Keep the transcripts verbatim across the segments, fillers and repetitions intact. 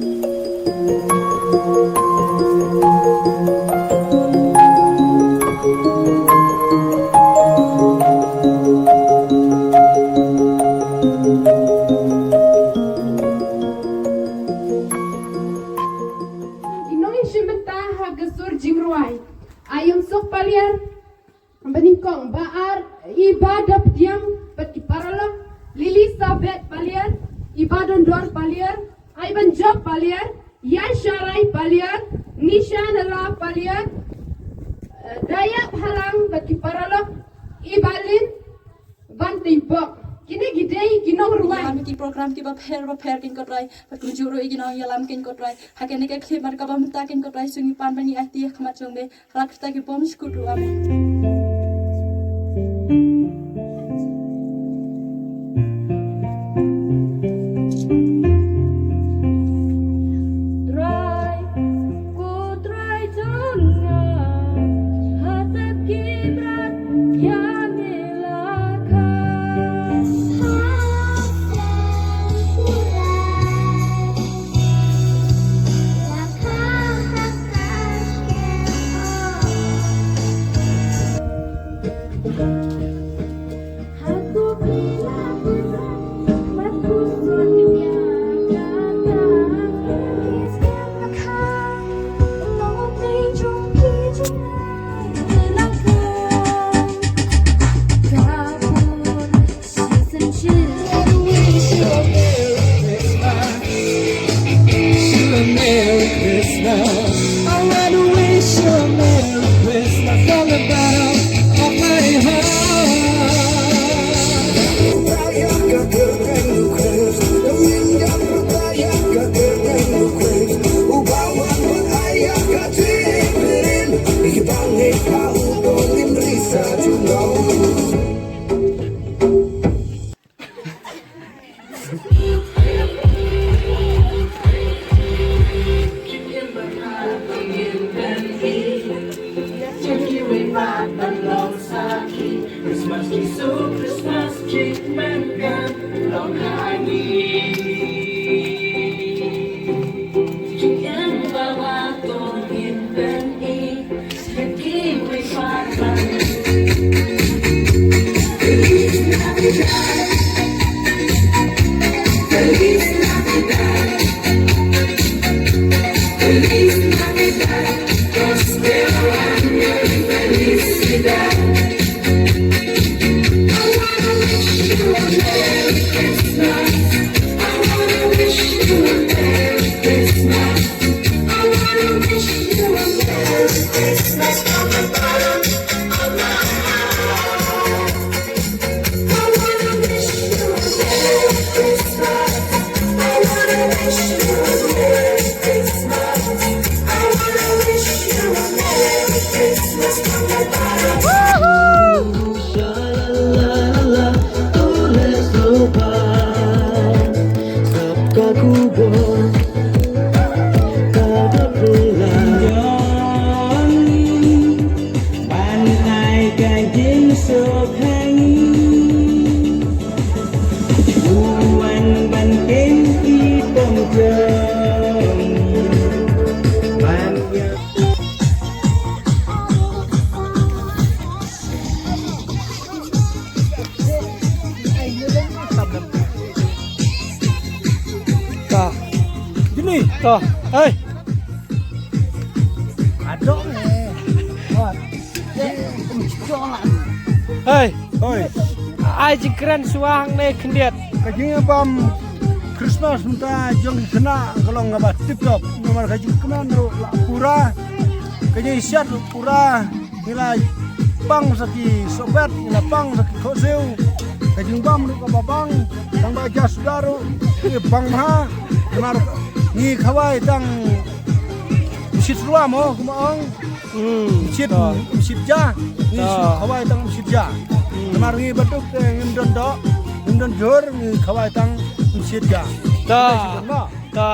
Ki nongïashim bynta ha ka sur jingrwai. Aiungsuk Paliar, banyngkong, Bah Ar, Iba Dapdiang, bad ki paralok, Lily Sabet Paliar, Iba Dondor Paliar, Aibanjop Paliar, Yasharai Paliar, Nisha Nala Paliar, eh, Dayap Halang, bad ki paralok, Ibalin, Ban Teimbok. Kine ki dei ki nongrwai. Ïalam ki program kiba pher ba pher kein ko Trai, bad kumjuh ruh ïa ki nongïalam kein ko Trai. Ha kane ka khyllipmat kaba mynta kein ko Trai, sngewbha ban ïa aiti ha khmat jong me. Ha la kata ki bym sngewthuh, amen. Trai, ko Trai jong nga, ha tep ki brat ïa me la kha. Ban ai ka jingsuk ha ngi. U wan ban kem ki pom jong ngi. Ban ïa Ta. Jimmy. Ta. Hey. Adong eh. Hey. Hoi. Ai jingkren shuwa hangne khyndiat. Ka jingbam Christmas mynta jong ki khynnah ka long kaba tip top. Namar ka jingkmen ruh la pura. Ka jingsiat ruh pura. Ngi la pang sa ki sohbet, ngi la pang sa ki khohsiew. Ka jingbam ruh kaba bang, tang ba ja suda ruh ngi bang bha. Namar ngi khawai tang shit ruh mo, kumba ong. Hmm. Shit, to. Shit ja. Ngi to. Khawai tang shit ja. Hmm. Namar ngi baduk te ngim don doh, ngim don jhur, ngi khawai tang shit ja. To. Ngi shit don mo. To.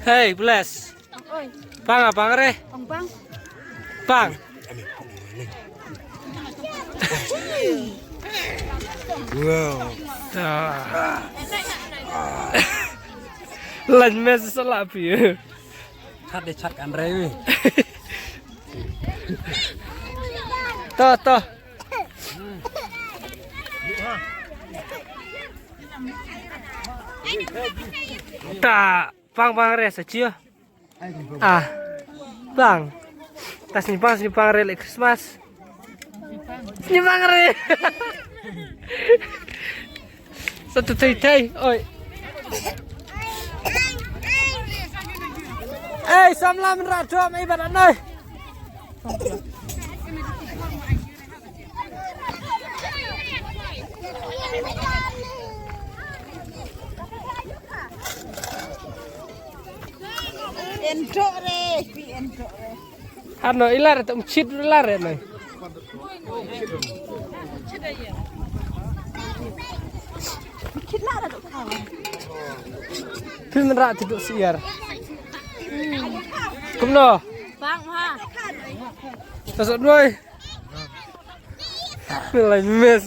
Hey, bless. Pang ah, pang re. Pang. Pang. Wow. Lan mes sala pi. Chat de chat kan re. To, to. Ta, pang, pang re sa chia. Ah, pang. Tas ni pang, ni pang re le Christmas. Ni pang re. Satu tei tei, oi. Eh, samla menra dom, eh, badan, oi. Entok re, pi entok re. Hano ilar tu mchit ilar re nai. Mchit lar tu kau. Pin ra tu duk siar. Kumno? Bang ha. Tasuk noi. Lai mes.